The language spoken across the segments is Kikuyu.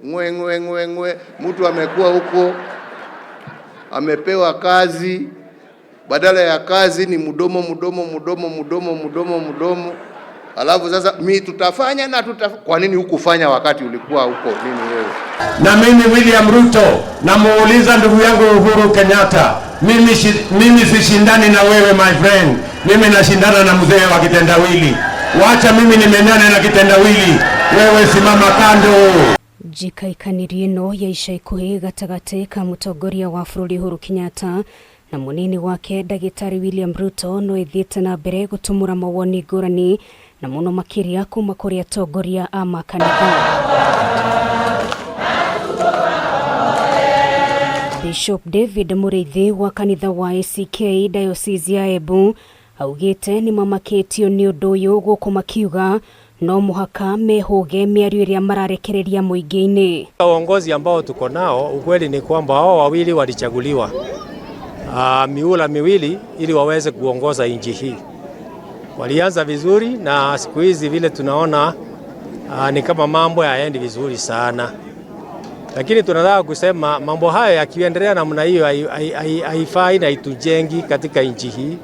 Ngwe ngwe ngwe ngwe, mtu amekuwa huko amepewa kazi, badala ya kazi ni mdomo mdomo mdomo mdomo mdomo mdomo. Alafu sasa mi tutafanya na Kwa nini hukufanya wakati ulikuwa huko nini wewe? Na mimi William Ruto namuuliza ndugu yangu Uhuru Kenyatta, mimi sishindani na wewe, my friend, mimi nashindana na mzee wa kitendawili. Wacha mimi nimenyane na kitendawili, wewe simama kando. Njikaikanĩrio ĩno ya ica ikuhĩ gatagatĩ ka mũtongoria wa bũrũri Uhuru Kenyatta na mũnini wake ndagĩtarĩ William Ruto no ĩthiĩte na mbere gũtumũra mawoni ngũrani na mũno makĩria kuma kũrĩ atongoria a makanitha. Bishop David Mũrĩithi wa kanitha wa ACK Diocese ya Embu augĩte nĩ mamakĩtio nĩ ũndũ ũyũ, gũkũ makiuga no mũhaka mehũge mĩario ĩrĩa mararekereria mũingĩ-inĩ. Uongozi ambao tuko nao, ukweli ni kwamba hao wawili walichaguliwa miula miwili ili waweze kuongoza nchi hii. Walianza vizuri na siku hizi vile tunaona ni kama mambo hayaendi vizuri sana, lakini tunataka kusema mambo hayo yakiendelea namna hiyo haifai na haitujengi katika nchi hii,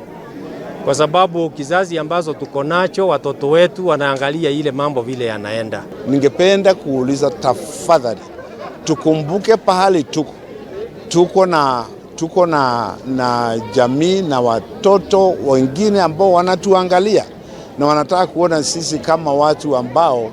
kwa sababu kizazi ambazo tuko nacho, watoto wetu wanaangalia ile mambo vile yanaenda. Ningependa kuuliza tafadhali, tukumbuke pahali tuko na jamii na watoto wengine ambao wanatuangalia na wanataka kuona sisi kama watu ambao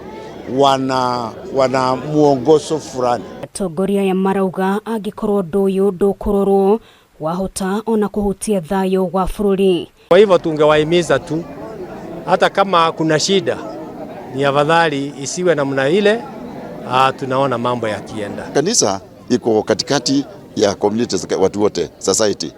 wana muongozo fulani. Atongoria aya marauga angĩkorwo ũndũ ũyũ ndũkũrorwo wahota ona kũhutia thayũ wa bũrũri. Kwa hivyo tungewahimiza tu, hata kama kuna shida ni afadhali isiwe namna ile. Tunaona mambo yakienda. Kanisa iko katikati ya communities, watu wote society,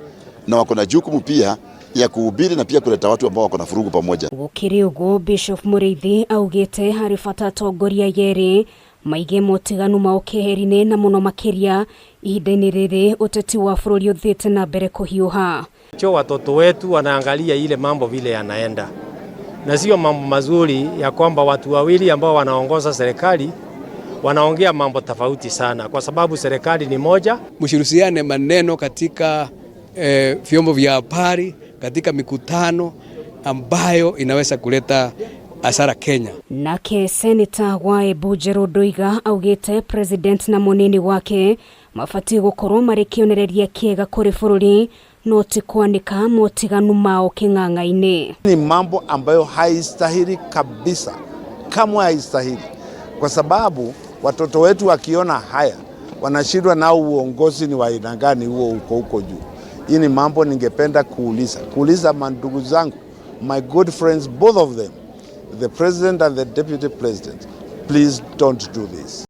na wako na jukumu pia ya kuhubiri na pia kuleta watu ambao wako na vurugu pamoja. Gũkĩrĩ ũguo, Bishop Mũrĩithi augĩte harĩ bata atongoria yerĩ maige motiganu mao keheri-inĩ na mũno makĩria ihinda-inĩ rĩrĩ ũteti wa bũrũri ũthiĩte na mbere kũhiũha. Cho watoto wetu wanaangalia ile mambo vile yanaenda, na sio mambo mazuri ya kwamba watu wawili ambao wanaongoza serikali wanaongea mambo tofauti sana, kwa sababu serikali ni moja. Msirushiane maneno katika vyombo vya habari, katika mikutano ambayo inaweza kuleta hasara Kenya. Nake seneta wa Embu Gerald Ndoiga augĩte president na mũnini wake mabatiĩ gũkorwo marĩ kĩonereria kĩega kũrĩ bũrũri no ti kwanĩka motiganu mao kĩng'ang'a-inĩ. Ni mambo ambayo haistahili kabisa, kamwe haistahili, kwa sababu watoto wetu wakiona haya wanashindwa nao uongozi ni wa aina gani huo uko huko juu. Hii ni mambo ningependa kuuliza mandugu zangu, my good friends, both of them, the president and the deputy president, please don't do this.